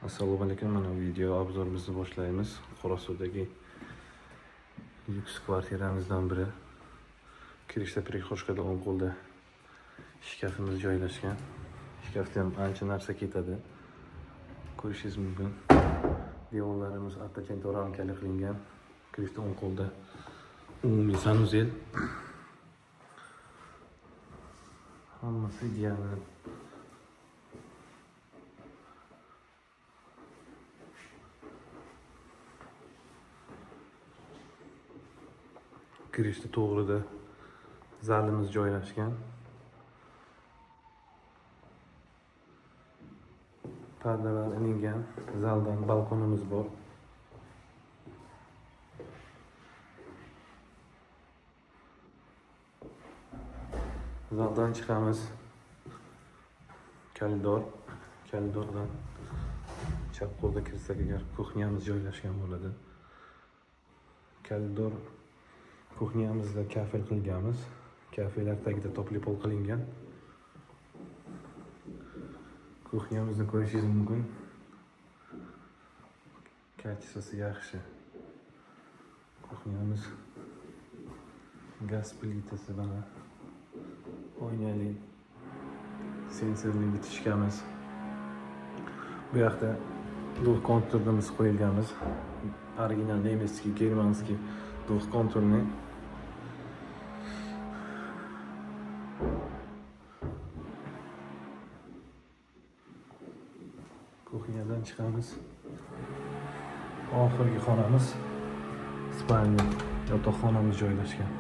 Assalomu alaykum. Mana video obzorimizni boshlaymiz. Qorasuvdagi lyuks kvartiramizdan biri. Kirishda прихожкада o'ng qo'lda shkafimiz joylashgan. Shkafda ham ancha narsa ketadi. Ko'rishingiz mumkin. Devorlarimiz attachento ramkali qilingan. Kirishda o'ng qo'lda umumiy sanuzel. Hammasi ideal. Kirishda to'g'rida zalimiz joylashgan. Pardalar ilingan. Zaldan balkonimiz bor. Zaldan chiqamiz. Koridor. Koridordan chap qo'lda kirsak agar kuxnyamiz joylashgan bo'ladi. Koridor kuxnyamizda kafel qilganmiz. Kafelar tagida topli pol qilingan. Kuxnyamizni ko'rishingiz mumkin. Kачествоsi yaxshi. Kuxnyamiz gaz plitasi mana oynali sensorli bitishkamiz. Bu yoqda двухконтурныйimiz qo'yilganmiz. Original немецкий, германский двухконтурный. Kuxnyadan chiqamiz. Oxirgi xonamiz спальня, yotoqxonamiz joylashgan.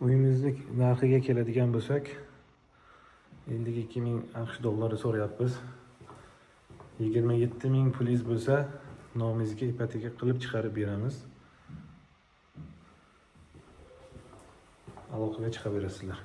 Uyimizni narxiga keladigan bo'lsak, 52 ming AQSh dollari so'rayapmiz. 27 ming pulingiz bo'lsa, nomingizga ipoteka qilib chiqarib beramiz. Aloqaga chiqaverasizlar.